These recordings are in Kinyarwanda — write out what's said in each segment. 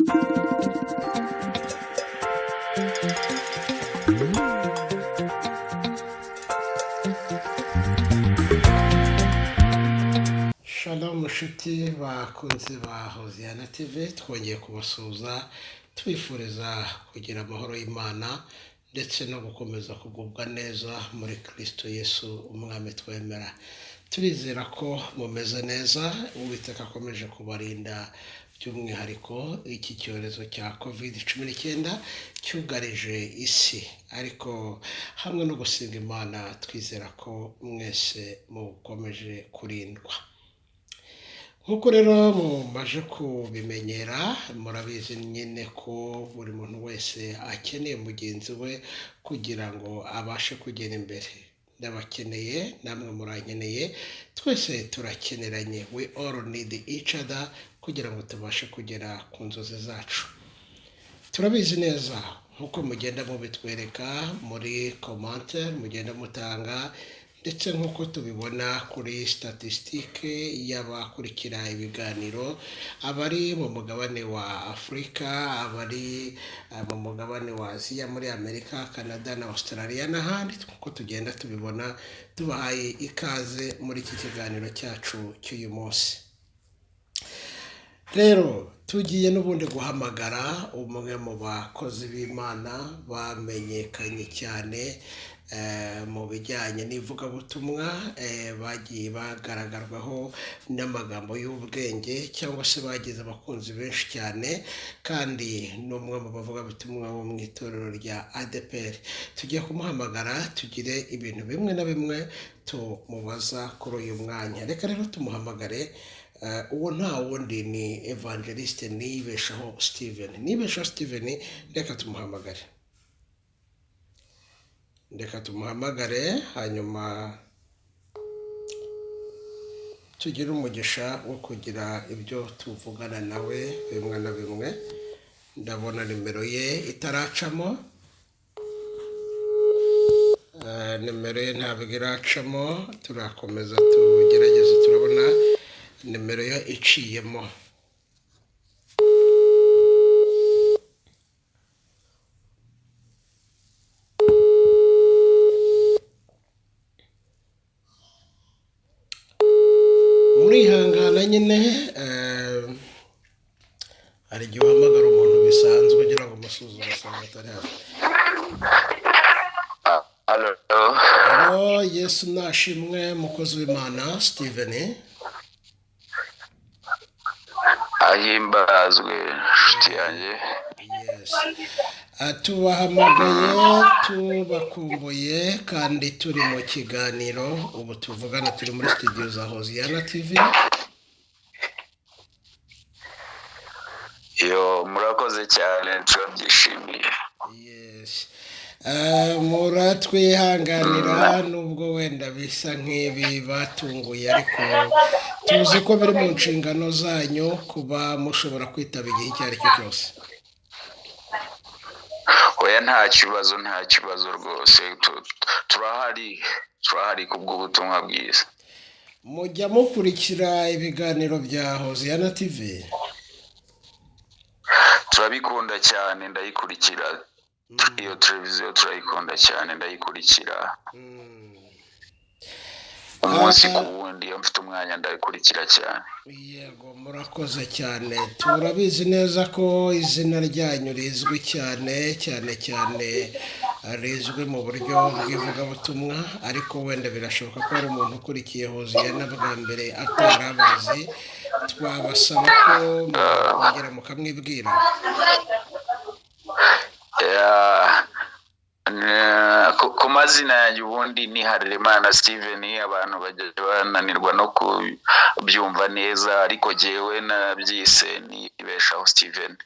Shalom nshuti bakunzi ba Hoziyana TV, twongeye kubasuhuza tubifuriza kugira amahoro y'Imana ndetse no gukomeza kugubwa neza muri Kristo Yesu umwami twemera. Turizera ko mumeze neza, Uwiteka akomeje kubarinda by'umwihariko iki cyorezo cya COVID-19 cyugarije isi, ariko hamwe no gusenga Imana twizera ko mwese mukomeje kurindwa. Nk'uko rero mumaze kubimenyera, murabizi nyine ko buri muntu wese akeneye mugenzi we kugira ngo abashe kugera imbere. Ndabakeneye, namwe murankeneye, twese turakeneranye. We all need each other kugira ngo tubashe kugera ku nzozi zacu. Turabizi neza nk'uko mugenda mubitwereka muri commentaire mugenda mutanga, ndetse nk'uko tubibona kuri statisitike y'abakurikira ibiganiro, abari mu mugabane wa Afurika, abari mu mugabane wa Aziya, muri Amerika, Canada na Australia n'ahandi, nk'uko tugenda tubibona, tubahaye ikaze muri iki kiganiro cyacu cy'uyu munsi. Rero tugiye n'ubundi guhamagara umwe mu bakozi b'Imana bamenyekanye cyane mu bijyanye n'ivugabutumwa, bagiye bagaragarwaho n'amagambo y'ubwenge cyangwa se bagize abakunzi benshi cyane, kandi n'umwe mu bavugabutumwa bo mu itorero rya ADEPR. Tugiye kumuhamagara tugire ibintu bimwe na bimwe tumubaza kuri uyu mwanya. Reka rero tumuhamagare. Uwo nta wundi ni Evangeliste Nibeshaho Steven. Nibeshaho Steven, reka tumuhamagare. Reka tumuhamagare hanyuma tugire umugisha wo kugira ibyo tuvugana nawe bimwe na bimwe. Ndabona nimero ye itaracamo. Nimero ye ntabwo iracamo, turakomeza tugerageze, turabona nimero ye iciyemo. Murihangana nyine, hari igihe uhamagara umuntu bisanzwe ugira ngo umusuzume usanga atari hafi. Halo. Halo, Yesu nashimwe, mukozi w'Imana Steven. Ahimbazwe nshuti yanjye. Yes. Tubahamagaye tubakumbuye kandi turi mu kiganiro, ubu tuvugana turi muri studio za Hoziyana TV. Yo, murakoze cyane, turabyishimiye. Yes. Muratwihanganira nubwo wenda bisa nk'ibi batunguye, ariko tuzi ko biri mu nshingano zanyu kuba mushobora kwitaba igihe icyo ari cyo cyose. Oya, nta kibazo, nta kibazo rwose, turahari kubw'ubutumwa bwiza. Mujya mukurikira ibiganiro bya Hoziyana TV? Turabikunda cyane, ndayikurikira. Iyo televiziyo turayikunda cyane, ndayikurikira umunsi ku wundi, iyo mfite umwanya ndayikurikira cyane. Yego, murakoze cyane. Turabizi neza ko izina ryanyu rizwi cyane cyane cyane, rizwi mu buryo bw'ivugabutumwa, ariko wenda birashoboka ko hari umuntu ukurikiye Hoziyana bwa mbere atarabazi, twabasaba ko mwakongera mukamwibwira. Ku mazina yanjye ubundi ni Harerimana Steven, abantu bajya bananirwa no kubyumva neza, ariko jyewe nabyise Nibeshaho Steven.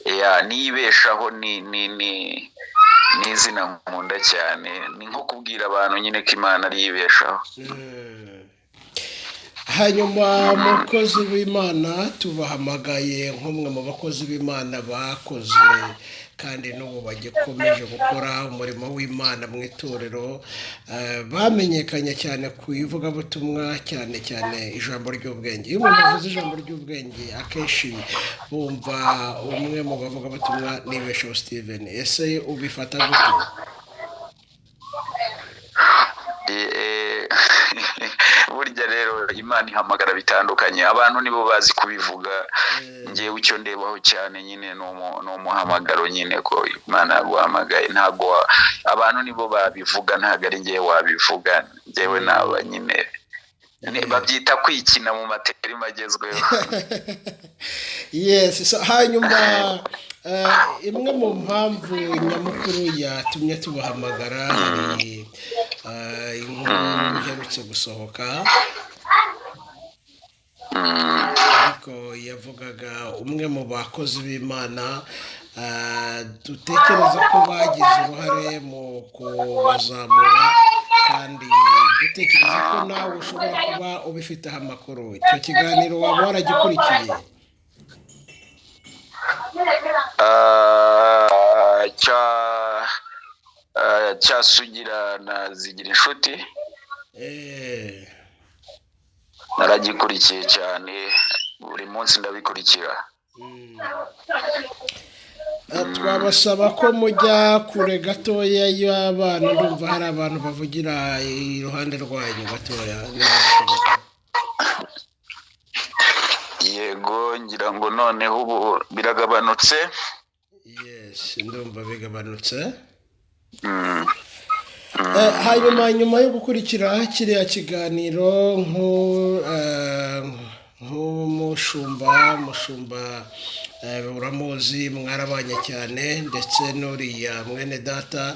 Ya, Nibeshaho ni izina nkunda cyane, ni nko kubwira abantu nyine ko Imana ari yibeshaho. Hanyuma mukozi w'Imana, tubahamagaye nk'umwe mu bakozi b'Imana bakoze kandi n'ubu bagikomeje gukora umurimo w'Imana mu itorero, bamenyekanye cyane ku ivugabutumwa, cyane cyane ijambo ry'ubwenge. Iyo umuntu avuze ijambo ry'ubwenge akenshi bumva umwe mu bavugabutumwa Nibeshaho Steven. Ese ubifata gute? Burya rero Imana ihamagara bitandukanye, abantu nibo bazi kubivuga. Ngewe icyo ndebaho cyane nyine ni umuhamagaro nyine, ko Imana yaguhamagaye, ntabwo abantu nibo babivuga, ntabwo ari ngewe wabivuga. Ngewe naba nyine babyita kwikina mu materima agezweho. Yes, so hanyuma imwe mu mpamvu nyamukuru yatumye tubahamagara, hari inkuru iherutse gusohoka, ariko yavugaga umwe mu bakozi b'Imana dutekereza ko bagize uruhare mu kubazamura, kandi dutekereza ko nawe ushobora kuba ubifiteho amakuru. Icyo kiganiro waba waragikurikiye? Cya Sugira na Zigira Inshuti, naragikurikiye cyane, buri munsi ndabikurikira. Twabasaba ko mujya kure gatoya y'abana, ndumva hari abantu bavugira iruhande rwanyu gatoya, niba bishoboka. Yego, ngira ngo noneho ubu biragabanutse. Yes, ndumva bigabanutse. Hanyuma nyuma yo gukurikira kiriya kiganiro, nk'umushumba, mushumba uramuzi, mwarabanye cyane, ndetse n'uriya mwene data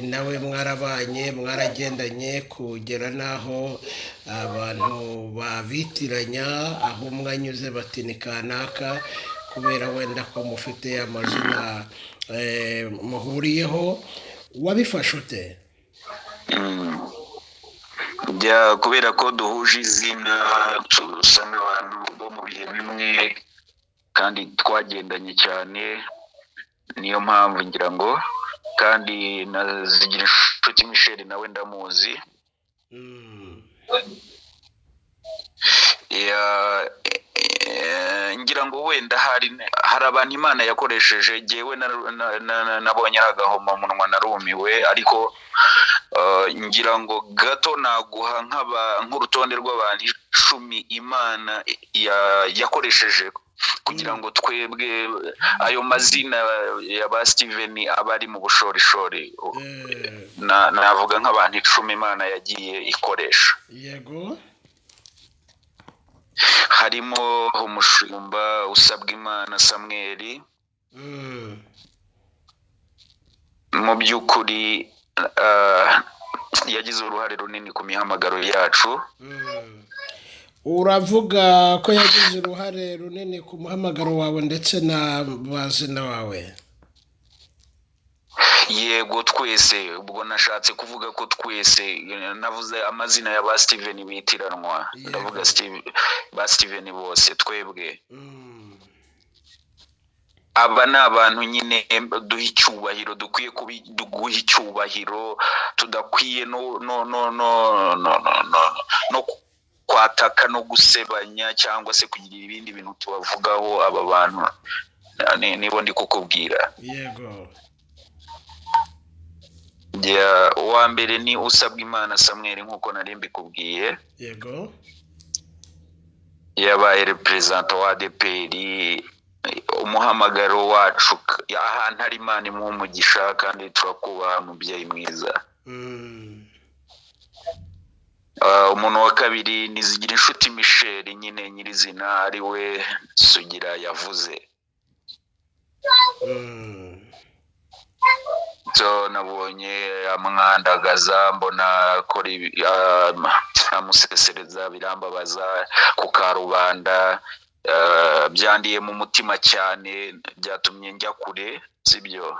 nawe mwarabanye, mwaragendanye kugera n'aho abantu babitiranya, aho mwanyuze bati ni kanaka, kubera wenda ko mufite amazina muhuriyeho. Wabifashe ute? Kubera ko duhuje izina, dusa n'abantu bo mu bihe bimwe kandi twagendanye cyane, niyo mpamvu ngira ngo, kandi na Zigira Inshuti Michel nawe ndamuzi. Ngira ngo wenda hari abantu Imana yakoresheje, jyewe nabonye ari agahomamunwa narumiwe, ariko ngira ngo gato naguha nk'urutonde rw'abantu 10 Imana yakoresheje kugira ngo twebwe ayo mazina ya ba Steven abari mu bushorishori, navuga nk'abantu 10 Imana yagiye ikoresha. Yego. Harimo umushumba usabwa Imana Samuel. Mu by'ukuri yagize uruhare runini ku mihamagaro yacu. Uravuga ko yagize uruhare runini ku muhamagaro wawe ndetse na bazina wawe? Yego, twese. Ubwo nashatse kuvuga ko twese, navuze amazina ya ba Steven bitiranwa, ndavuga ba Steven bose twebwe. Aba ni abantu nyine duha icyubahiro, dukwiye guha icyubahiro, tudakwiye no no no no no no no kwataka no gusebanya cyangwa se kugira ibindi bintu tubavugaho. Aba bantu nibo ndi kukubwira. Yego. Uwa mbere ni usabwa Imana Samuel, nk'uko nari mbikubwiye. Yego. Yabaye representant wa ADEPR, umuhamagaro wacu ahantu ari Imana imuha umugisha, kandi turakubaha mubyeyi mwiza. Umuntu wa kabiri ni Zigira Inshuti Michel, nyine nyirizina ari we Sugira yavuze. So nabonye amwandagaza, mbona akora amusesereza, birambabaza ku karubanda, byandiye mu mutima cyane, byatumye njya kure, sibyo?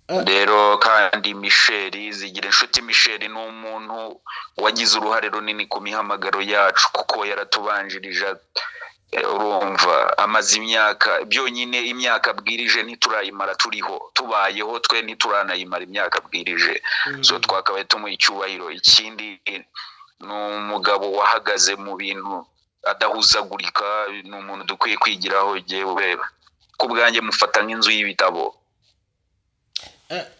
Rero kandi Michel Zigira Inshuti Michel ni umuntu wagize uruhare runini ku mihamagaro yacu, kuko yaratubanjirije. Urumva amaze imyaka byonyine, imyaka abwirije ntiturayimara turiho, tubayeho twe ntituranayimara imyaka abwirije. So twakabaye tumuha icyubahiro. Ikindi ni umugabo wahagaze mu bintu adahuzagurika, ni umuntu dukwiye kwigiraho. Jyewe ku bwanjye mufata nk'inzu y'ibitabo.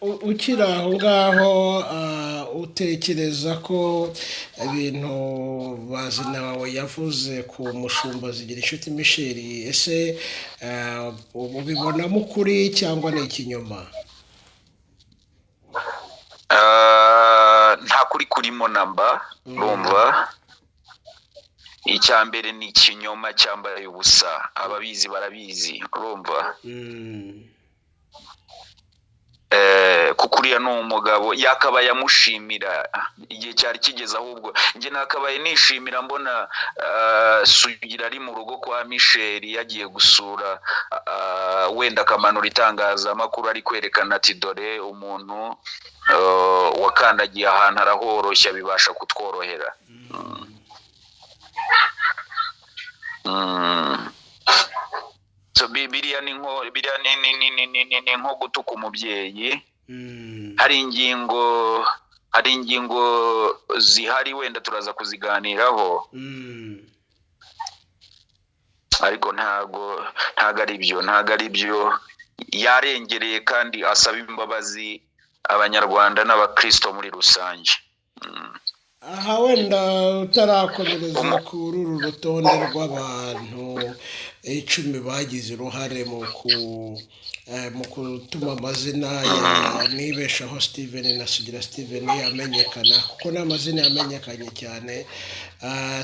Ukiri aho ngaho, utekereza ko ibintu bazina wawe yavuze ku mushumba Zigira Inshuti Michel, ese ubibonamo ukuri cyangwa ni ikinyoma? Nta kuri kurimo namba. Urumva, icya mbere ni ikinyoma cyambaye ubusa, ababizi barabizi, urumva. Kuko uriya ni umugabo yakabaye amushimira igihe cyari kigeze, ahubwo njye nakabaye nishimira mbona Sugira ari mu rugo kwa Michel yagiye gusura, wenda akamanura itangazamakuru ari kwerekana ati dore umuntu wakandagiye ahantu arahoroshya, bibasha kutworohera. So biriya ni nko, biriya ni, ni, ni, ni, ni, ni, ni nko gutuka umubyeyi. Hari ingingo zihari wenda turaza kuziganiraho. Ariko ntago ari byo, ntago ari byo. Yarengereye kandi asaba imbabazi Abanyarwanda n'Abakristo muri rusange. Aha wenda utarakomereza kuri uru rutonde rw'abantu 10 bagize uruhare mu gutuma amazina ya Nibeshaho Steven na Sugira Steven amenyekana, kuko ni amazina yamenyekanye cyane.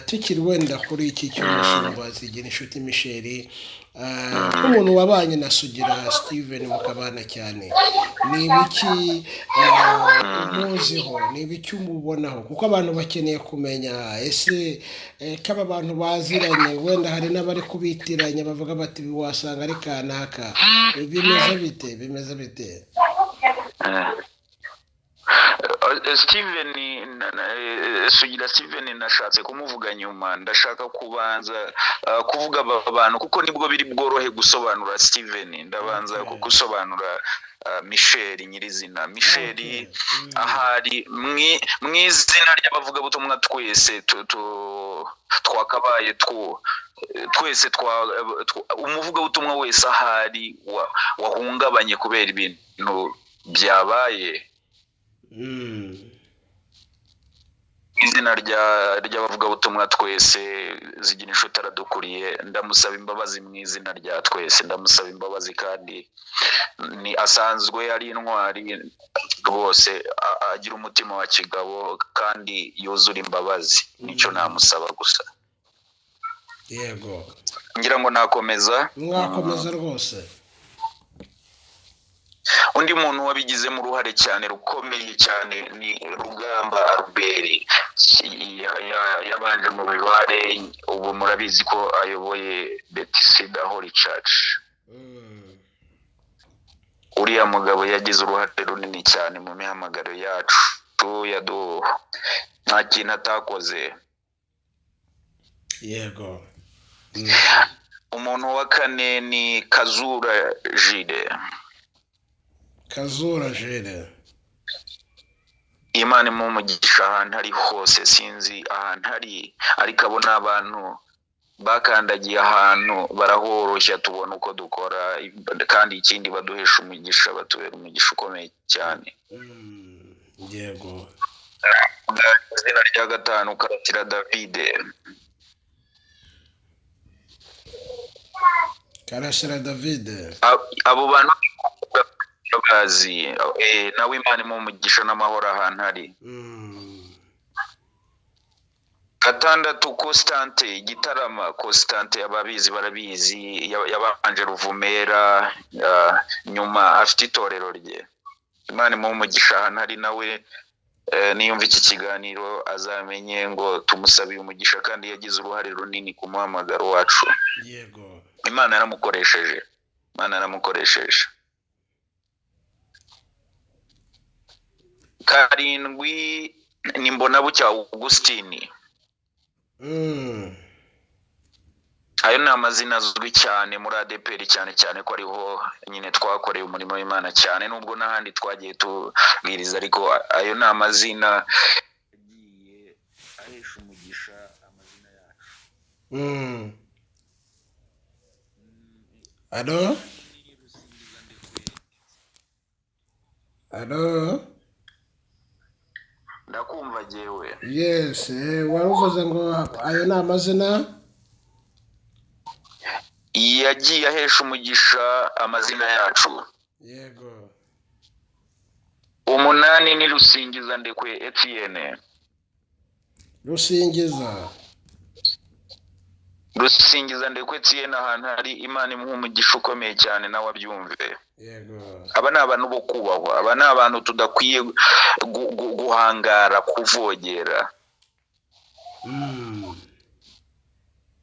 Tukiri wenda kuri iki cy'umushumba Zigira Inshuti Michel, nk'umuntu wabanye na Sugira Steven mukabana cyane, ni ibiki umuziho, ni ibiki umubonaho? Kuko abantu bakeneye kumenya ese ko aba bantu baziranye, wenda hari n'abari kubitiranya bavuga bati wasanga ari kanaka, bimeze bite, bimeze bite? Steven, Sugira Steven nashatse kumuvuga nyuma, ndashaka kubanza kuvuga aba bantu kuko nibwo biri bworohe gusobanura Steven. Ndabanza gusobanura Michel nyirizina. Michel ahari mu izina ry'abavugabutumwa twese twakabaye twese umuvugabutumwa wese ahari wahungabanye kubera ibintu byabaye. Izina ry'abavugabutumwa twese, Zigira Inshuti aradukuriye, ndamusaba imbabazi mu izina rya twese, ndamusaba imbabazi kandi ni asanzwe ari intwari rwose, agira umutima wa kigabo kandi yuzura imbabazi, nicyo namusaba gusa. Yego. Ngira ngo nakomeza. Mwakomeza rwose. Undi muntu wabigizemo uruhare cyane rukomeye cyane ni Rugamba Albert. Yabanje mu bibare, ubu murabizi ko ayoboye Bethesda Holy Church. Uriya mugabo yagize uruhare runini cyane mu mihamagaro yacu, nta kintu atakoze. Yego. Umuntu wa kane ni Kazura Jire. Kazura Jire. Imana imumugisha ahantu ari hose, sinzi ahantu ari, ariko abo ni abantu bakandagiye ahantu barahoroshya, tubona uko dukora, kandi ikindi baduhesha umugisha, batubera umugisha ukomeye cyane. Yego. Izina rya gatanu Karasira David. Karasira David. Abo bantu bazi, nawe Imana imumugisha n'amahoro ahantu ari. Gatandatu Constante Gitarama. Constante ababizi barabizi, yabanje Ruvumera, nyuma afite itorero rye. Imana imumugisha ahantu ari, nawe niyumva iki kiganiro azamenye ngo tumusabiye umugisha, kandi yagize uruhare runini ku muhamagaro wacu. Yego. Imana yaramukoresheje. Imana yaramukoresheje. Karindwi ni Mbonabucya Augustine. Ayo ni amazina azwi cyane muri ADEPR, cyane cyane ko ariho nyine twakoreye umurimo w'Imana cyane, nubwo n'ahandi twagiye tubwiriza, ariko ayo ni amazina agiye ahesha umugisha amazina yacu. Alo, alo. Ndakumva jyewe. Yes, wari uvuze ngo ayo ni amazina yagiye ahesha umugisha amazina yacu. Yego. 8 ni Rusingiza Ndekwe Etienne. Rusingiza. Rusingiza Ndekwe Etienne, ahantu hari Imana imuha umugisha ukomeye cyane, nawe abyumve. Yego. Aba ni abantu bo kubahwa, aba ni abantu tudakwiye guhangara, kuvogera.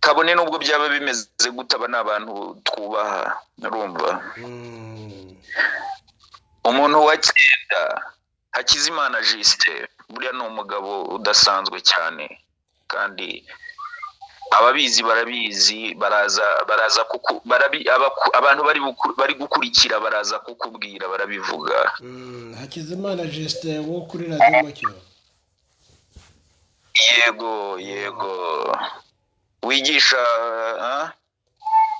Kabone nubwo byaba bimeze gute, aba ni abantu twubaha, urumva. Umuntu wa 9 Hakizimana Justin, buriya ni umugabo udasanzwe cyane, kandi ababizi barabizi, baraza kuku, barabi, abaku, abantu bari gukurikira baraza kukubwira, barabivuga. Hakizimana Justin wo kuri Radio Mucyo. Yego, yego. Wigisha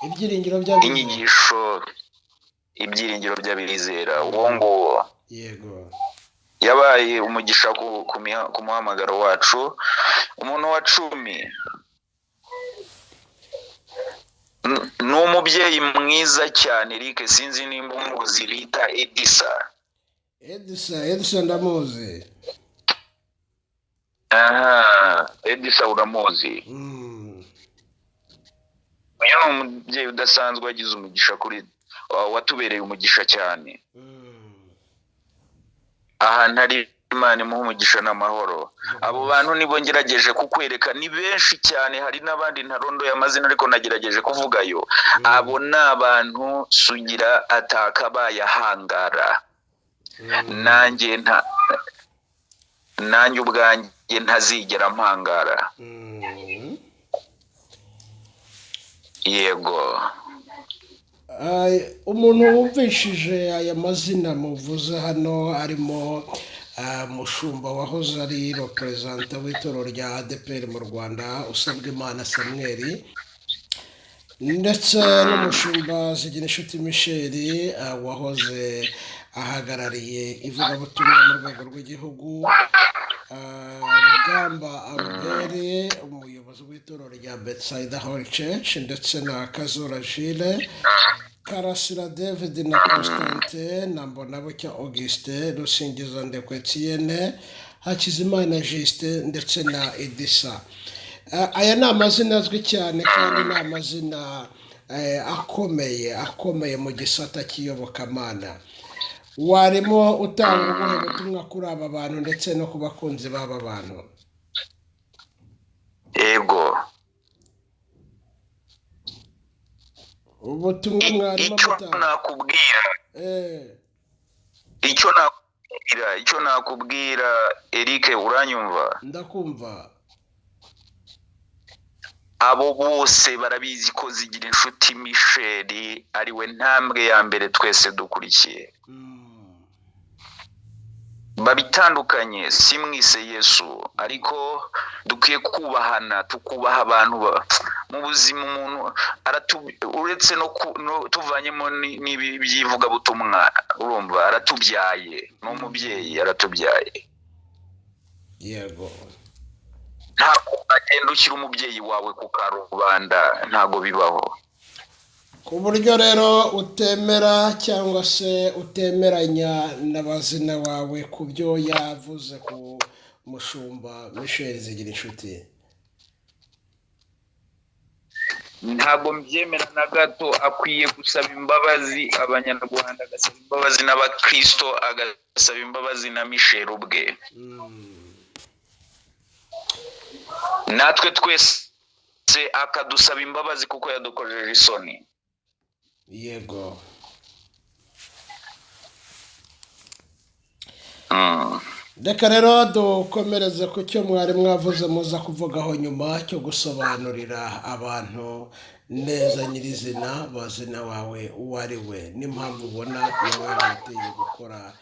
ibyiringiro by'abizera. Inyigisho ibyiringiro by'abizera, uwo nguwo. Yego. Yabaye umugisha ku muhamagaro wacu. Umuntu wa 10 ni umubyeyi mwiza cyane, Eric, sinzi nimba umuzi, bita Edisa. Edisa ndamuzi. Aha, Edisa uramuzi. Uyu ni umubyeyi udasanzwe, wagize umugisha kuri, watubereye umugisha cyane. Ahantu ari Imana imuha umugisha n'amahoro. Abo bantu nibo ngerageje kukwereka, ni benshi cyane, hari n'abandi ntarondoye amazina ariko nagerageje kuvugayo. Abo ni abantu Sugira atakabaye ahangara. Nanjye ubwanjye ntazigera mpangara. Yego. Umuntu wumvishije aya mazina muvuze hano arimo mushumba wahoze ari reperezanta w'itorero rya ADEPR mu Rwanda, Usabwimana Samuel, ndetse n'umushumba Zigirinshuti Michel wahoze ahagarariye ivugabutumwa mu rwego rw'igihugu, Rugamba Albert umuyobozi w'itorero rya Bethsaida Holy Church, ndetse na Kazura Jules, Karasira David na Constantin na Mbonabucya Augustin, Rusingiza Ndekwe Etienne, Hakizimana Justin ndetse na Edisa. Aya ni amazina azwi cyane kandi ni amazina akomeye mu gisata cy'iyobokamana. Warimo utanga ubuhe butumwa kuri aba bantu ndetse no ku bakunzi b'aba bantu? Yego. Ubutumwa mwarimo mutanga. Icyo nakubwira Eric, uranyumva? Ndakumva. Abo bose barabizi ko Zigirinshuti Michel ariwe ntambwe ya mbere twese dukurikiye. Babitandukanye, si mwise Yesu, ariko dukwiye kubahana, tukubaha abantu mu buzima. Umuntu uretse no tuvanyemo n'ibi by'ivugabutumwa, urumva aratubyaye, ni umubyeyi, aratubyaye. Yego. Ntabwo wagenda ushyira umubyeyi wawe ku karubanda, ntabwo bibaho. Ku buryo rero utemera cyangwa se utemeranya n'abazina wawe ku byo yavuze ku mushumba Michel Zigirinshuti? Ntabwo mbyemera na gato. Akwiye gusaba imbabazi Abanyarwanda, agasaba imbabazi n'Abakristo, agasaba imbabazi na Michel ubwe. Natwe twese akadusaba imbabazi kuko yadukojeje isoni. Yego. Reka rero dukomereze ku cyo mwari mwavuze muza kuvugaho nyuma cyo gusobanurira abantu neza nyirizina bazina wawe uwo ari we n'impamvu ubona yaba yaramuteye gukora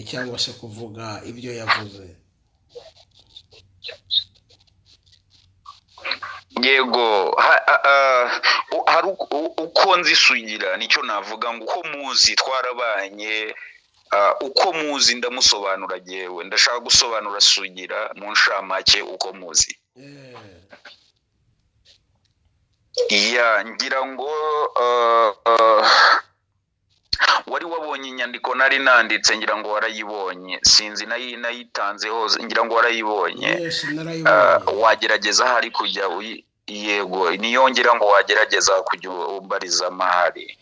cyangwa se kuvuga ibyo yavuze. Yego, hari uko nzi Sugira, nicyo navuga ngo uko muzi twarabanye, uko muzi ndamusobanura. Jyewe ndashaka gusobanura Sugira mu nshamake uko muzi. Ya, ngira ngo wari wabonye inyandiko nari nanditse, ngira ngo warayibonye, sinzi nayitanze hose, ngira ngo warayibonye. Yes, narayibonye. Wagerageza ahari kujya yego, niyo ngira ngo wagerageza kujya umbariza amahari.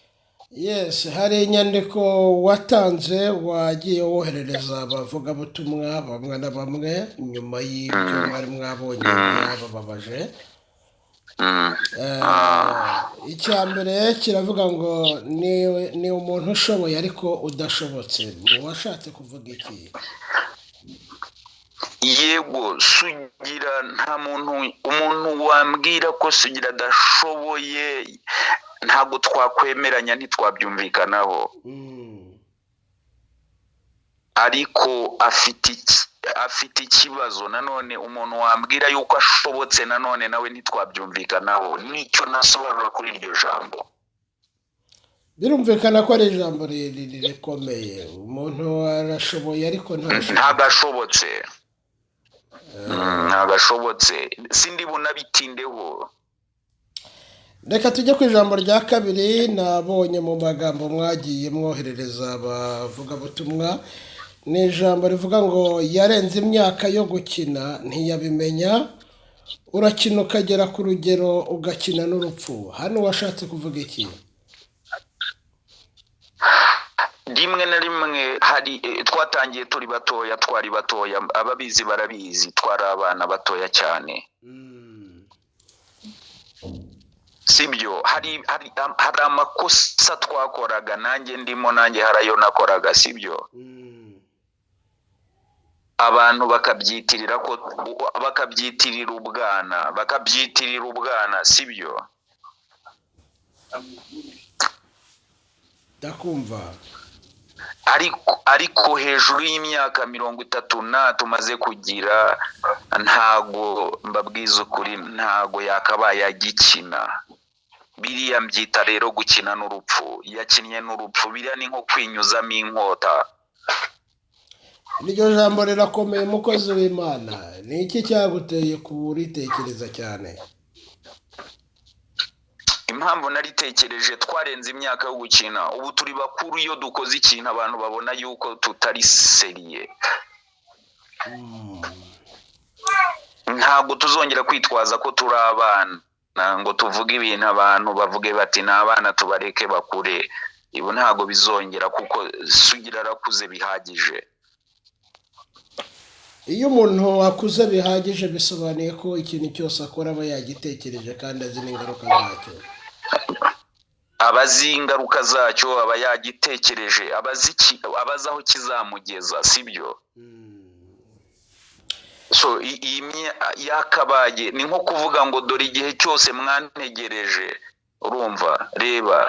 Yes, hari inyandiko watanze wagiye woherereza abavugabutumwa bamwe na bamwe nyuma y'ibyo mwari mwabonye byabababaje. Icya mbere kiravuga ngo ni umuntu ushoboye ariko udashobotse. Washatse kuvuga iki? Yego, Sugira nta muntu, umuntu wambwira ko Sugira adashoboye ntabwo twakwemeranya, ntitwabyumvikanaho. Ariko afite ikibazo nanone, umuntu wambwira yuko ashobotse nanone nawe ntitwabyumvikanaho. Nicyo nasobanura kuri iryo jambo. Birumvikana ko ari ijambo rikomeye. Umuntu arashoboye ariko ntashobotse. Ntagashobotse. Ntagashobotse, sindi bunabitindeho. Reka tujye ku ijambo rya kabiri nabonye mu magambo mwagiye mwoherereza abavugabutumwa. Ni ijambo rivuga ngo yarenze imyaka yo gukina ntiyabimenya, urakina ukagera ku rugero ugakina n'urupfu. Hano washatse kuvuga iki? Rimwe na rimwe hari twatangiye turi batoya, twari batoya, ababizi barabizi, twari abana batoya cyane. Sibyo, hari amakosa twakoraga, nanjye ndimo, nanjye harayo nakoraga, sibyo. Abantu bakabyitirira ko bakabyitirira ubwana, sibyo. Ndakumva. Ariko hejuru y'imyaka 30 na tumaze kugira, ntago mbabwiza ukuri, ntago yakabaye agikina. Biriya mbyita rero gukina n'urupfu. Yakinnye n'urupfu, biriya ni nko kwinyuzamo inkota. Iryo jambo rirakomeye mukozi w'Imana. Ni iki cyaguteye kuritekereza cyane? Impamvu naritekereje, twarenze imyaka yo gukina, ubu turi bakuru, iyo dukoze ikintu abantu babona yuko tutari seriye. Ntabwo tuzongera kwitwaza ko turi abana ngo tuvuge ibintu abantu bavuge bati ni abana tubareke bakure. Ibu ntabwo bizongera kuko Sugira arakuze bihagije. Iyo umuntu akuze bihagije bisobanuye ko ikintu cyose akora aba yagitekereje kandi azi n'ingaruka zacyo. Aba azi ingaruka zacyo, aba yagitekereje, aba azi aho kizamugeza, sibyo? So yakabaye ni nko kuvuga ngo dore igihe cyose mwantegereje, urumva, reba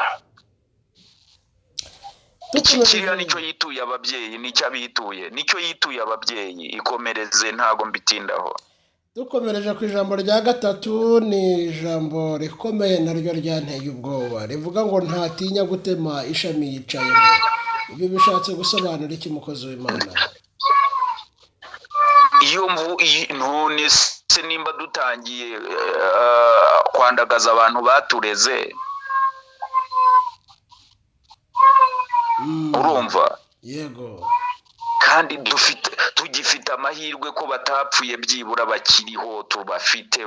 iki kiriya nicyo yituye ababyeyi, nicyo abituye, nicyo yituye ababyeyi. Ikomereze, ntago mbitindaho. Dukomereje ku ijambo rya gatatu, ni ijambo rikomeye naryo ryanteye ubwoba, rivuga ngo ntatinya gutema ishami yicayemo. Ibi bishatse gusobanura iki mukozi w'Imana? Iyo none se nimba dutangiye kwandagaza abantu batureze, urumva? Yego. Kandi tugifite amahirwe ko batapfuye, byibura bakiriho, tubafite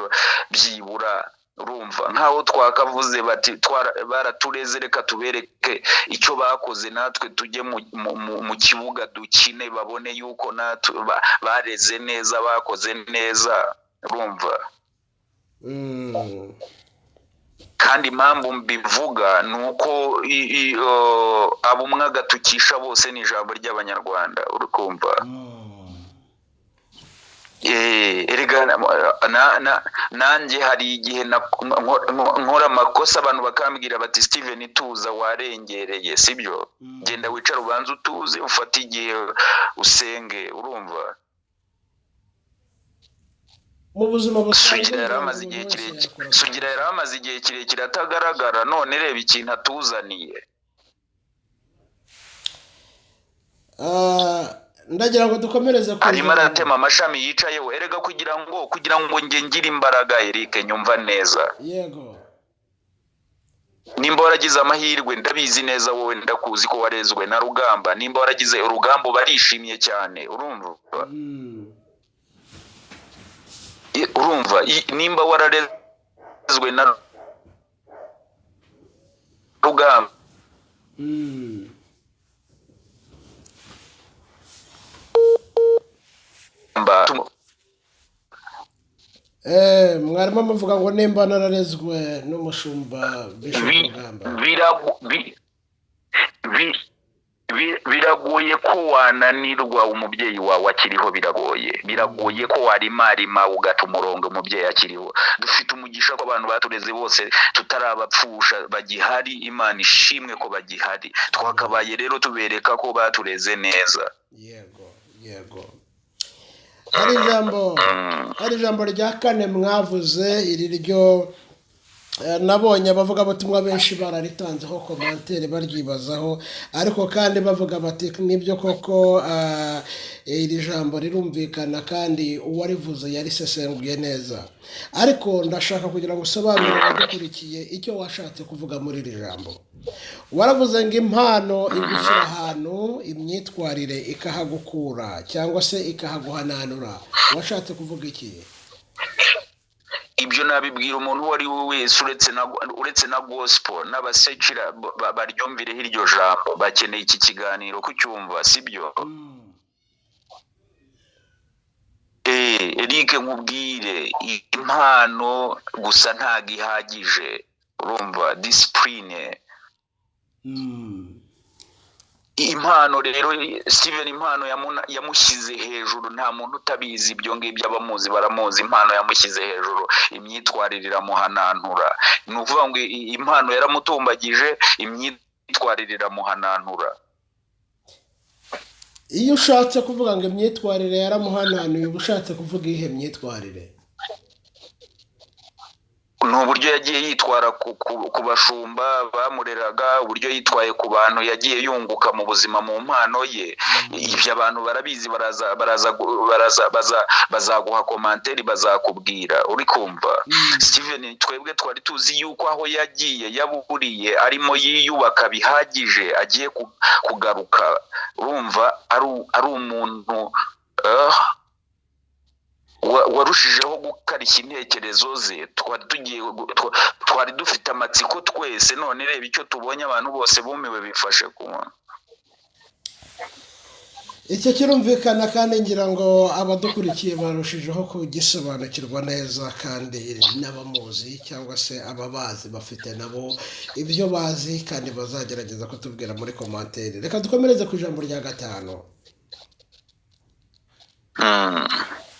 byibura, urumva? Nkaho twakavuze bati baratureze, reka tubereke icyo bakoze, natwe tujye mu kibuga dukine, babone yuko natwe bareze neza, bakoze neza, urumva? Kandi impamvu mbivuga ni uko abo umwe agatukisha bose ni ijambo ry'Abanyarwanda, uri kumva? Erega nanjye hari igihe nkora amakosa, abantu bakambwira bati: "Steven, tuza, warengereye," sibyo? "Genda wicare, ubanze utuze, ufate igihe usenge." Urumva? Mu buzima busanzwe, Sugira yari ngira ngo amaze umuntu igihe wese kirekire, yakora Sugira yari amaze igihe kirekire atagaragara, none reba ikintu atuzaniye. Ndagira ngo dukomereze ku Arimo ijambo. aratema amashami yicayeho. Erega kugira ngo njye ngire imbaraga, Eric, nyumva neza. Yego. Nimba waragize amahirwe, ndabizi neza, wowe ndakuzi ko warezwe na Rugamba, nimba waragize urugamba, barishimye cyane, urumva? Urumva, nimba wararezwe na Rugamba, Mwarimo muvuga ngo nimba nararezwe n'umushumba Bishop Rugamba. Biragoye ko wananirwa umubyeyi wawe akiriho. Biragoye ko warimarima ugata umurongo umubyeyi akiriho. Dufite umugisha ko abantu batureze bose tutarabapfusha, bagihari. Imana ishimwe ko bagihari. Twakabaye rero tubereka ko batureze neza. Yego, hari ijambo rya kane mwavuze, iri ryo nabonye abavugabutumwa benshi bararitanzeho commentaire, baryibazaho, ariko kandi bavuga bati: "Nibyo koko, iri jambo rirumvikana kandi uwarivuze yarisesenguye neza." Ariko ndashaka kugira ngo usobanurire abadukurikiye icyo washatse kuvuga muri iri jambo. Waravuze ngo impano igushyira ahantu, imyitwarire ikahagukura cyangwa se ikahaguhananura. Washatse kuvuga iki? Ibyo nabibwira umuntu uwo ari we wese, uretse na gospel n'abasekira baryumvireho iryo jambo. Bakeneye iki kiganiro kucyumva, sibyo? Eric, nkubwire, impano gusa ntago ihagije, urumva? Discipline. Impano rero, Steven, impano yamushyize hejuru. Nta muntu utabizi ibyo ngibyo, abamuzi baramuzi. Impano yamushyize hejuru, imyitwarire iramuhanantura. Ni ukuvuga ngo impano yaramutumbagije, imyitwarire iramuhanantura. Iyo ushatse kuvuga ngo imyitwarire yaramuhananuye, uba ushatse kuvuga iyihe myitwarire? Ni uburyo yagiye yitwara ku bashumba bamureraga, uburyo yitwaye ku bantu yagiye yunguka mu buzima mu mpano ye. Ibyo abantu barabizi, baraza baraza baraza bazaguha commentaire, bazakubwira, uri kumva? Steven, twebwe twari tuzi yuko aho yagiye yaburiye arimo yiyubaka bihagije, agiye kugaruka, urumva, ari umuntu warushijeho gukarishya intekerezo ze. Twari dufite amatsiko twese, none reba icyo tubonye, abantu bose bumiwe, bifashe ku munwa. Icyo kirumvikana, kandi ngira ngo abadukurikiye barushijeho kugisobanukirwa neza, kandi n'abamuzi cyangwa se ababazi bafite nabo ibyo bazi kandi bazagerageza kutubwira muri commentaire. Reka dukomereze ku ijambo rya gatanu.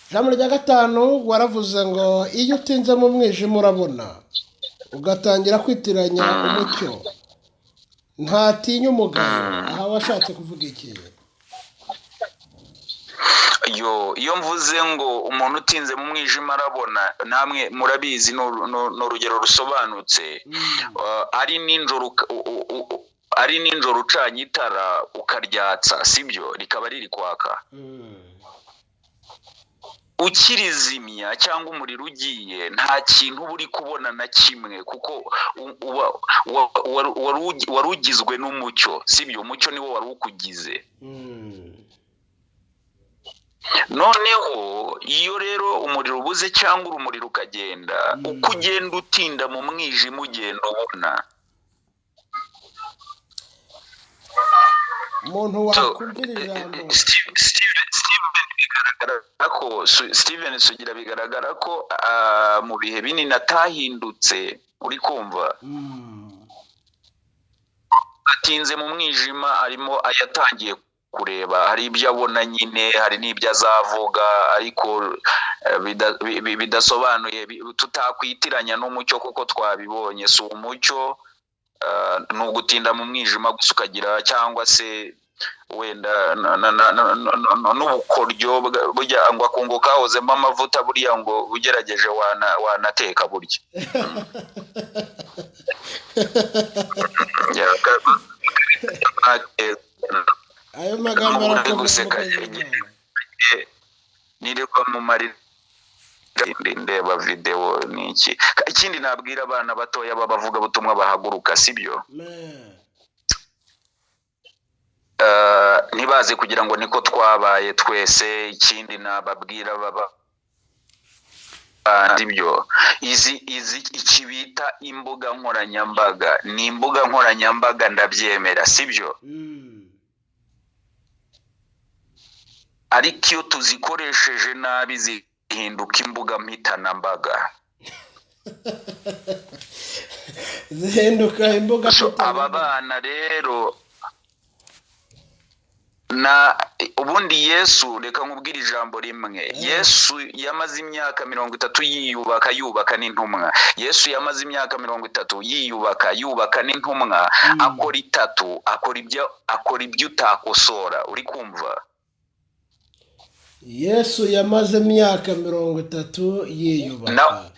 Ijambo rya gatanu, waravuze ngo iyo utinze mu mwijima urabona, ugatangira kwitiranya umucyo, ntatinya umugayo. Aha washatse kuvuga iki? Yo, iyo mvuze ngo umuntu utinze mu mwijima arabona, namwe murabizi, ni urugero rusobanutse. Ari nijoro ucanye itara ukaryatsa, sibyo? Rikaba riri kwaka, ukirizimya cyangwa umuriro ugiye, nta kintu uba uri kubona na kimwe, kuko wari ugizwe n'umucyo, sibyo? Umucyo niwo wari ukugize. Noneho iyo rero umuriro ubuze cyangwa urumuri rukagenda, uko ugenda utinda mu mwijima ugenda ubona. Umuntu wakubwira ijambo. Steven Sugira bigaragara ko mu bihe binini atahindutse, uri kumva? Atinze mu mwijima, arimo ayatangiye kureba, hari ibyo abona nyine, hari n'ibyo azavuga, ariko bidasobanuye, tutakwitiranya n'umucyo kuko twabibonye si umucyo. Ni ugutinda mu mwijima gusa ukagira, cyangwa se wenda n'ubukoryo burya ngo akungu kahozemo amavuta, buriya ngo ugerageje wanateka burya. Ayo magambo arakomeye. Guseka nirirwa mu marira ndeba videwo niki. Ikindi nabwira abana batoya b'abavugabutumwa bahaguruka, sibyo, ntibaze kugira ngo niko twabaye twese. Ikindi nababwira baba ibyo izi iki bita imbuga nkoranyambaga, ni imbuga nkoranyambaga ndabyemera, sibyo, ariko iyo tuzikoresheje nabi zihinduka imbuga mpitanambaga. Zihinduka imbuga. Aba bana rero na ubundi Yesu, reka nkubwire ijambo rimwe, Yesu yamaze imyaka 30 yiyubaka, yubaka n'intumwa. Yesu yamaze imyaka 30 yiyubaka, yubaka n'intumwa, akora itatu, akora ibyo utakosora. Uri kumva? Yesu yamaze imyaka 30 yiyubaka,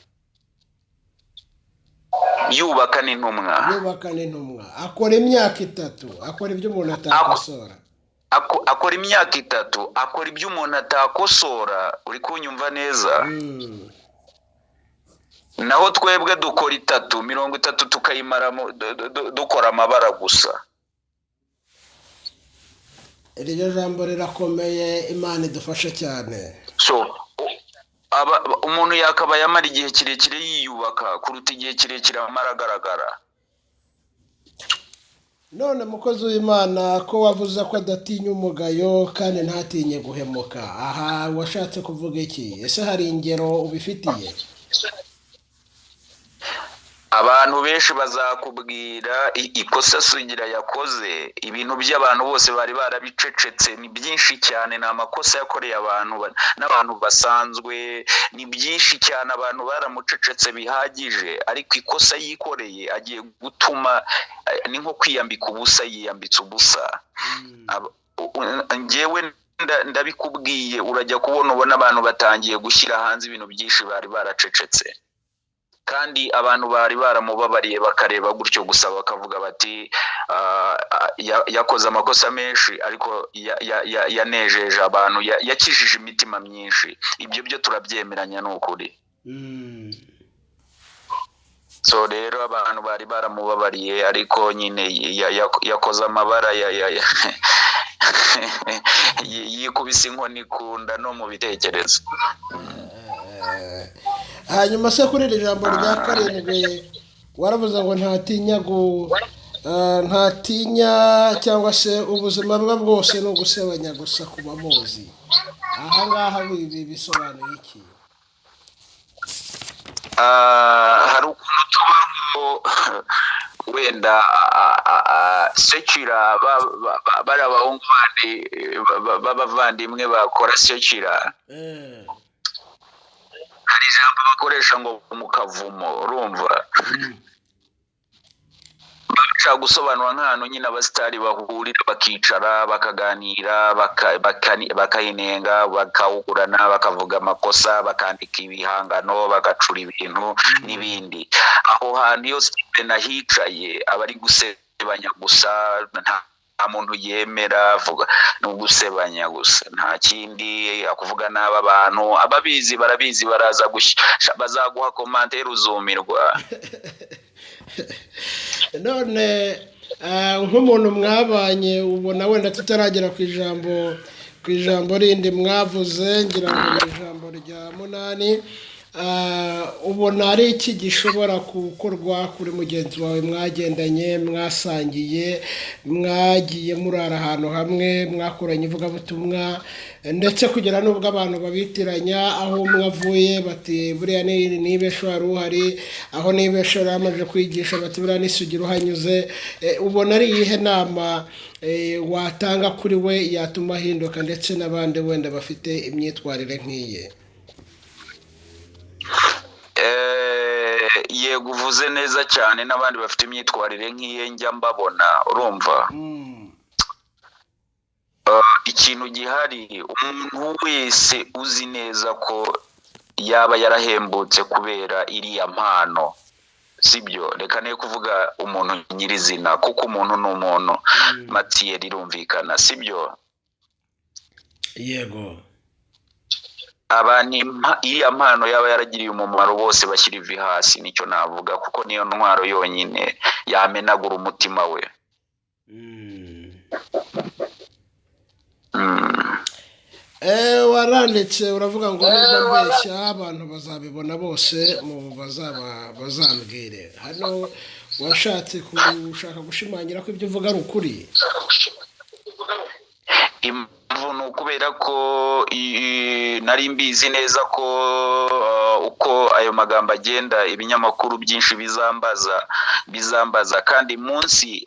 yubaka n'intumwa, yubaka n'intumwa, akora imyaka 3, akora ibyo umuntu atakosora. Akora imyaka 3, akora ibyo umuntu atakosora. Uri kunyumva neza? Naho twebwe dukora 3, 30 tukayimara dukora amabara gusa. Iryo jambo rirakomeye, Imana idufashe cyane. So umuntu yakabaye amara igihe kirekire yiyubaka kuruta igihe kirekire amara agaragara. None mukozi w'Imana, ko wavuze ko adatinya umugayo kandi ntatinye guhemuka, aha washatse kuvuga iki? Ese hari ingero ubifitiye? Abantu benshi bazakubwira ikosa Sugira yakoze, ibintu by'abantu bose bari barabicecetse, ni byinshi cyane, ni amakosa yakoreye abantu n'abantu basanzwe, ni byinshi cyane, abantu baramucecetse bihagije, ariko ikosa yikoreye agiye gutuma ni nko kwiyambika ubusa, yiyambitse ubusa. Njyewe ndabikubwiye, urajya kubona ubona abantu batangiye gushyira hanze ibintu byinshi bari baracecetse, kandi abantu bari baramubabariye bakareba gutyo gusa bakavuga bati yakoze amakosa menshi, ariko yanejeje abantu, yakijije imitima myinshi. Ibyo byo turabyemeranya, ni ukuri. So rero abantu bari baramubabariye, ariko nyine yakoze amabara, yikubise inkoni kunda no mu bitekerezo. Hanyuma se kuri iri jambo rya 7 waravuze ngo ntatinya cyangwa se ubuzima bwe bwose ni ugusebanya gusa ku bamuzi. Aha ngaha ibi bisobanuye iki? Hari ukuntu tubaho wenda sekira bari abahungu b'abavandimwe bakora sekira, hari ijambo bakoresha ngo mu kavumo, urumva bashaka gusobanura nk'ahantu nyine abasitari bahurira bakicara bakaganira, bakayinenga, bakawugurana, bakavuga amakosa, bakandika ibihangano, bagacura ibintu n'ibindi. Aho hantu iyo Steven ahicaye aba ari gusebanya gusa, nta muntu yemera, avuga ni ugusebanya gusa, nta kindi, akuvuga nabi abantu, ababizi barabizi, baraza bazaguha komantere uzumirwa. None nk'umuntu mwabanye ubona wenda tutaragera ku ijambo rindi mwavuze, ngira ngo ni ijambo rya 8, Ubona ari iki gishobora gukorwa kuri mugenzi wawe mwagendanye, mwasangiye, mwagiye murara ahantu hamwe, mwakoranye ivugabutumwa, ndetse kugera n'ubwo abantu babitiranya aho umwe avuye bati buriya nibesho wari uhari, aho nibesho yari amaze kwigisha bati buriya n'isugira uhanyuze. Ubona ari iyihe nama watanga kuri we yatuma ahinduka ndetse n'abandi wenda bafite imyitwarire nk'iye? Yego, uvuze neza cyane, n'abandi bafite imyitwarire nk'iye njya mbabona, urumva. Ikintu gihari, umuntu wese uzi neza ko yaba yarahembutse kubera iriya mpano, sibyo? Reka ne kuvuga umuntu nyirizina, kuko umuntu ni umuntu. Matiyeri irumvikana, sibyo? Yego. Abantu iriya mpano yaba yaragiriye umumaro bose bashyira ivi hasi, nicyo navuga, kuko niyo ntwaro yonyine yamenagura umutima we. Waranditse uravuga ngo niba mbeshya abantu bazabibona bose mu bazaba bazambwire. Hano washatse gushaka gushimangira ko ibyo uvuga ari ukuri. Impamvu ni ukubera ko nari mbizi neza ko uko ayo magambo agenda ibinyamakuru byinshi bizambaza, kandi munsi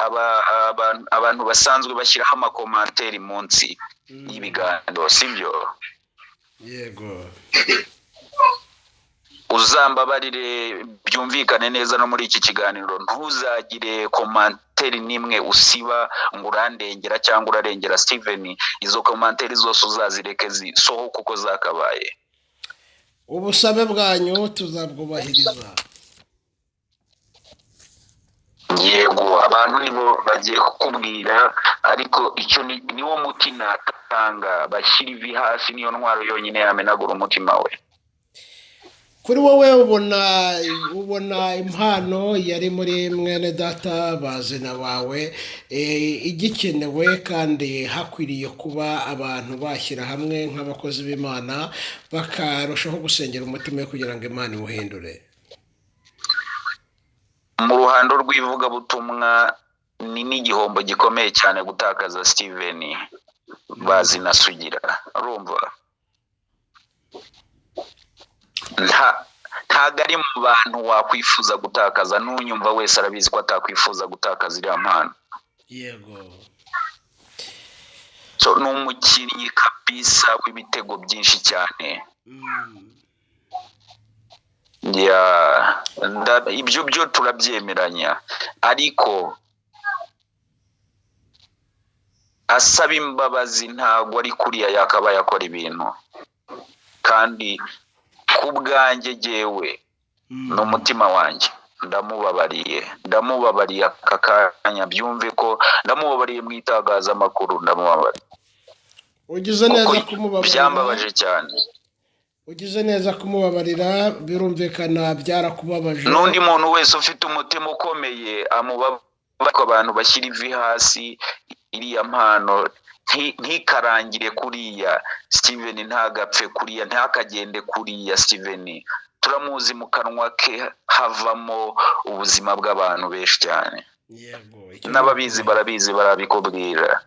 abantu basanzwe bashyiraho amakomanteri munsi y'ibiganiro, sibyo? Yego. Uzambabarire byumvikane neza no muri iki kiganiro, ntuzagire komanteri n'imwe usiba ngo urandengera cyangwa urarengera Steven. Izo komanteri zose uzazireke zisohoke uko zakabaye. Ubusabe bwanyu tuzabwubahiriza. Yego, abantu nibo bagiye kukubwira, ariko icyo niwo muti natanga, bashyira ivi hasi, niyo ntwaro yonyine yamenagura umutima we. Kuri wowe ubona impano yari muri mwene data bazina bawe igikenewe, kandi hakwiriye kuba abantu bashyira hamwe nk'abakozi b'Imana bakarushaho gusengera umutima we kugira ngo Imana iwuhindure. Mu ruhando rw'ivugabutumwa ni n'igihombo gikomeye cyane gutakaza Steven Bazina Sugira, urumva? Ntago ari mu bantu wakwifuza gutakaza, n'unyumva wese arabizi ko atakwifuza gutakaza iriya mpano. Yego. So, ni umukinnyi kabisa w'ibitego byinshi cyane. Ibyo byo turabyemeranya, ariko asaba imbabazi ntago ari kuriya yakabaye akora ibintu. Kandi ku bwanjye jyewe n'umutima wanjye ndamubabariye aka kanya, byumve ko ndamubabariye mu itangazamakuru, ndamubabariye. Ugize neza kumubabarira. Byambabaje cyane. Ugize neza kumubabarira, birumvikana byarakubabaje. N'undi muntu wese ufite umutima ukomeye amubabarira, abantu bashyira ivi hasi, iriya mpano ntikarangire kuriya. Steven ntagapfe kuriya, ntakagende kuriya. Steven turamuzi, mu kanwa ke havamo ubuzima bw'abantu benshi cyane. N'ababizi barabizi, barabikubwira.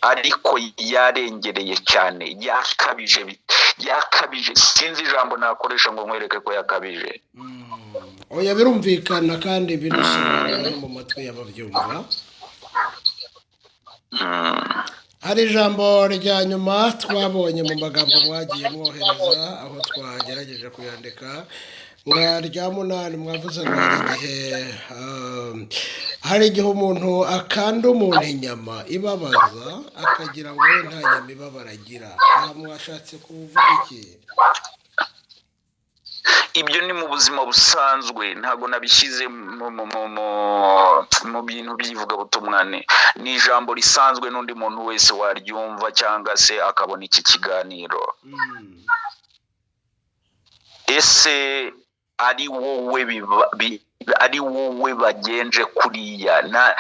Ariko yarengereye cyane, yakabije, sinzi ijambo nakoresha ngo nkwereke ko yakabije. Oya, birumvikana kandi birasobanura mu matwi y'ababyumva. Hari ijambo rya nyuma twabonye mu magambo mwagiye mwohereza, aho twagerageje kuyandika, mwa rya munani mwavuze ngo hari igihe umuntu akanda umuntu inyama ibabaza akagira ngo we nta nyama ibabara agira. Aha mwashatse kuvuga iki? Ibyo ni mu buzima busanzwe, ntago nabishyize mu bintu by'ivugabutumwa. Ni ijambo risanzwe n'undi muntu wese waryumva cyangwa se akabona iki kiganiro. Ese ari wowe ari wowe bagenje kuriya? Na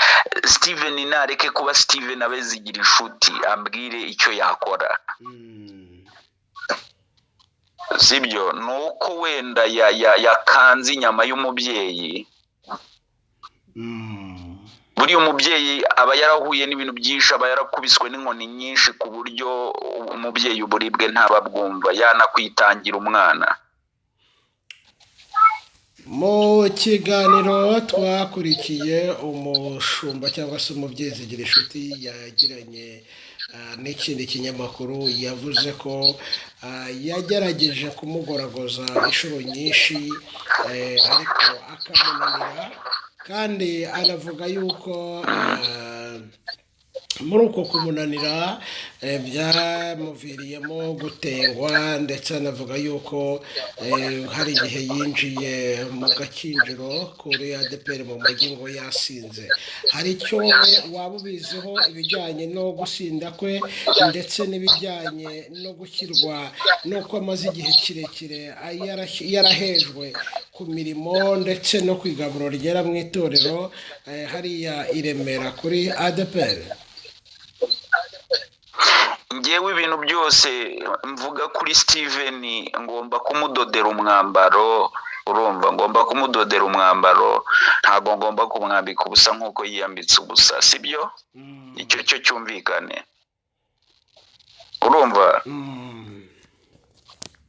Steven nareke kuba Steven, abezigira inshuti ambwire icyo yakora. Sibyo, ni uko wenda yakanze inyama y'umubyeyi. Buriya umubyeyi aba yarahuye n'ibintu byinshi, aba yarakubiswe n'inkoni nyinshi, ku buryo umubyeyi uburibwe ntababwumva, yanakwitangira umwana. Mu kiganiro twakurikiye umushumba cyangwa se umubyeyi Zigirinshuti yagiranye n'ikindi kinyamakuru, yavuze ko yagerageje kumugoragoza inshuro nyinshi, ariko akamunanira, kandi anavuga yuko muri uko kumunanira byamuviriyemo gutengwa, ndetse anavuga yuko hari igihe yinjiye mu gakinjiro kuri ADEPR mu mujyi ngo yasinze. Hari icyo waba ubiziho ibijyanye no gusinda kwe, ndetse n'ibijyanye no gushyirwa n'uko amaze igihe kirekire yarahejwe ku mirimo ndetse no ku igaburo rigera mu itorero hariya i Remera kuri ADEPR? Ngewe ibintu byose mvuga kuri Steven ngomba kumudodera umwambaro, urumva, ngomba kumudodera umwambaro, ntabwo ngomba kumwambika ubusa nk'uko yiyambitse ubusa, sibyo? Icyo cyo cyumvikane, urumva.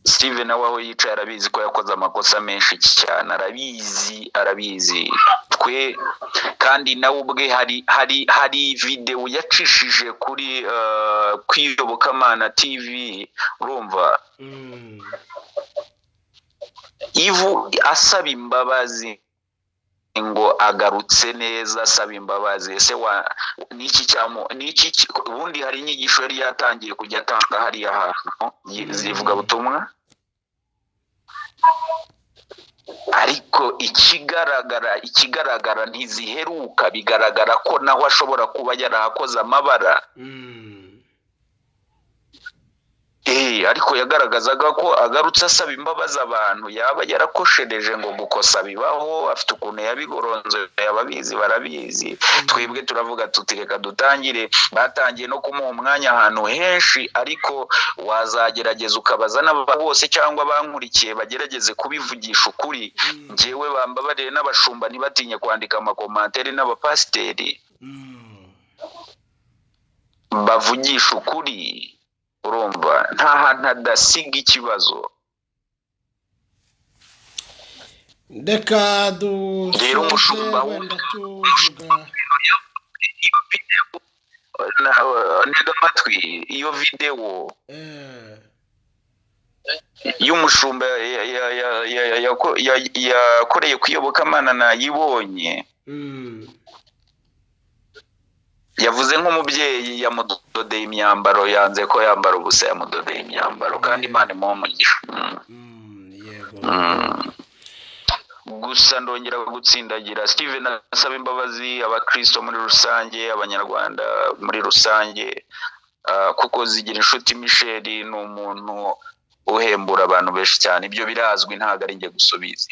Steven nawe aho yicaye arabizi ko yakoze amakosa menshi cyane, arabizi, arabizi twe, kandi nawe ubwe hari videwo yacishije kuri Kwiyobokamana TV, urumva, ivu asaba imbabazi ngo agarutse neza, asaba imbabazi. Ese wa niki cyamu niki ubundi hari inyigisho yari yatangiye kujya atanga hariya hantu zivuga butumwa, ariko ikigaragara ntiziheruka, bigaragara ko naho ashobora kuba yarahakoze amabara. Ariko yagaragazaga ko agarutse asaba imbabazi abantu yaba yarakoshereje, ngo gukosa bibaho, afite ukuntu yabigoronzoye, ababizi barabizi. Twebwe turavuga tuti reka dutangire, batangiye no kumuha umwanya ahantu henshi, ariko wazagerageza ukabaza n'aba bose cyangwa bankurikiye bagerageze kubivugisha ukuri. Njyewe bambabarire n'abashumba ntibatinye kwandika amakomantere, n'abapasiteri bavugisha ukuri, urumva, nta hantu adasiga ikibazo. Reka dusoze wenda tuvuga ntega amatwi iyo videwo y'umushumba yakoreye kuyobokamana nayibonye. Yavuze nk'umubyeyi yamudodeye imyambaro, yanze ko yambara ubusa, yamudodeye imyambaro, kandi Imana imuha umugisha. Gusa ndongera gutsindagira Steven asaba imbabazi abakristo muri rusange, abanyarwanda muri rusange, kuko Zigirinshuti Michel ni umuntu uhembura abantu benshi cyane, ibyo birazwi, ntabwo ari njye gusubiza.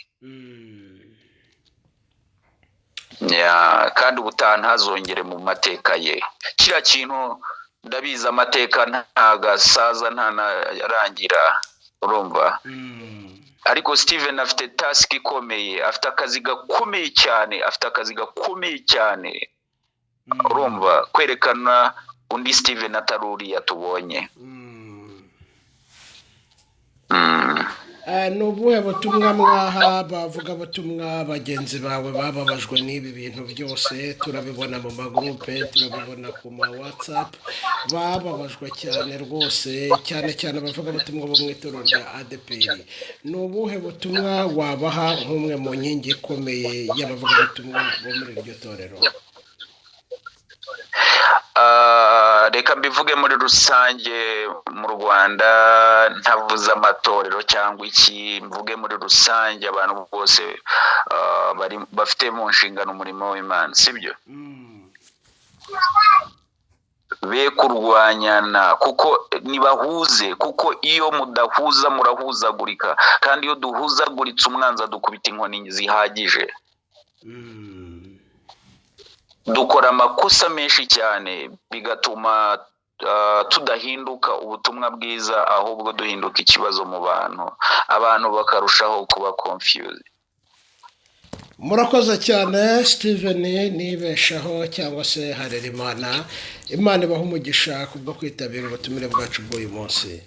Kandi ubutaha ntazongere mu mateka ye kiriya kintu, ndabizi amateka ntagasaza ntanarangira, urumva. Ariko Steven afite task ikomeye, afite akazi gakomeye cyane, afite akazi gakomeye cyane, urumva, kwerekana undi Steven atari uriya tubonye. Ni ubuhe butumwa mwaha bavuga butumwa bagenzi bawe bababajwe n'ibi bintu byose? Turabibona mu magurupe, turabibona ku ma WhatsApp, bababajwe cyane rwose, cyane cyane abavuga butumwa bo mu itorero rya ADEPR. Ni ubuhe butumwa wabaha nk'umwe mu nkingi ikomeye y'abavuga butumwa bo muri iryo torero? Reka mbivuge muri rusange mu Rwanda, ntavuze amatorero cyangwa iki, mvuge muri rusange abantu bose bafite mu nshingano umurimo w'Imana, sibyo? Be kurwanyana, kuko nibahuze, kuko iyo mudahuza murahuzagurika, kandi iyo duhuzaguritse umwanzi adukubita inkoni zihagije. Dukora amakosa menshi cyane, bigatuma Tudahinduka ubutumwa bwiza, ahubwo duhinduka ikibazo mu bantu, abantu bakarushaho kuba confused. Murakoze cyane, Steven Nibeshaho cyangwa se Harerimana. Imana ibaha umugisha kubwo kwitabira ubutumire bwacu bw'uyu munsi.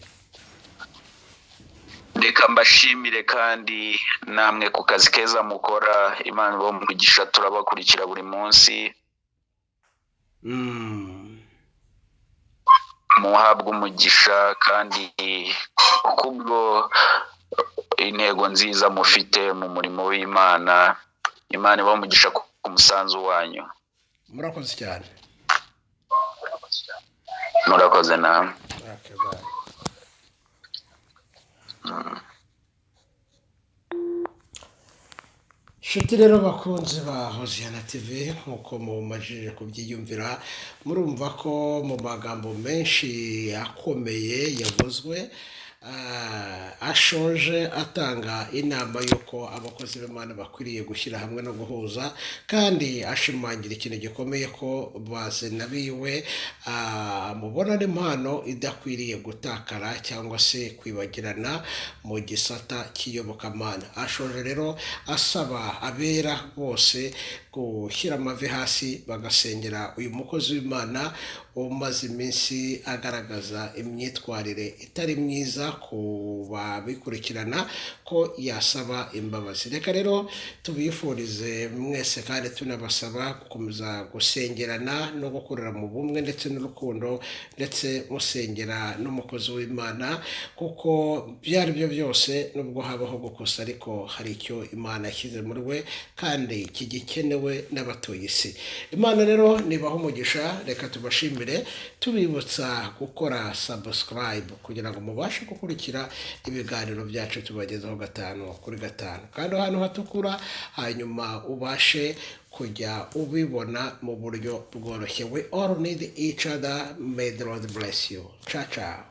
Reka mbashimire kandi namwe ku kazi keza mukora. Imana ibahe umugisha, turabakurikira buri munsi. Muhabwe umugisha kandi kubwo intego nziza mufite mu murimo w'Imana. Imana ibahe umugisha ku musanzu wanyu. Murakoze cyane. Murakoze namwe. Okay, bye. Inshuti rero bakunzi ba Hoziyana TV, nk'uko mumajije kubyiyumvira, murumva ko mu magambo menshi akomeye yavuzwe, ashoje atanga inama y'uko abakozi b'Imana bakwiriye gushyira hamwe no guhuza, kandi ashimangira ikintu gikomeye ko bazina biwe mubona n'impano idakwiriye gutakara cyangwa se kwibagirana mu gisata cy'iyobokamana. Ashoje rero asaba abera bose gushyira amavi hasi bagasengera uyu mukozi w'Imana umaze iminsi agaragaza imyitwarire itari myiza ku babikurikirana, ko yasaba imbabazi. Reka rero tubifurize mwese kandi tunabasaba gukomeza gusengerana no gukorera mu bumwe ndetse n'urukundo, ndetse musengera n'umukozi w'Imana, kuko ibyo ari byo byose nubwo habaho gukosa, ariko hari icyo Imana yashyize muri we kandi kigikenewe n'abatuye isi. Imana rero nibaha umugisha. Reka tubashimire tubibutsa gukora subscribe kugira ngo mubashe gukurikira ibiganiro byacu tubagezaho gatanu kuri gatanu, kandi ahantu hatukura, hanyuma ubashe kujya ubibona mu buryo bworoshye. We all need each other. May the Lord bless you. Ciao ciao.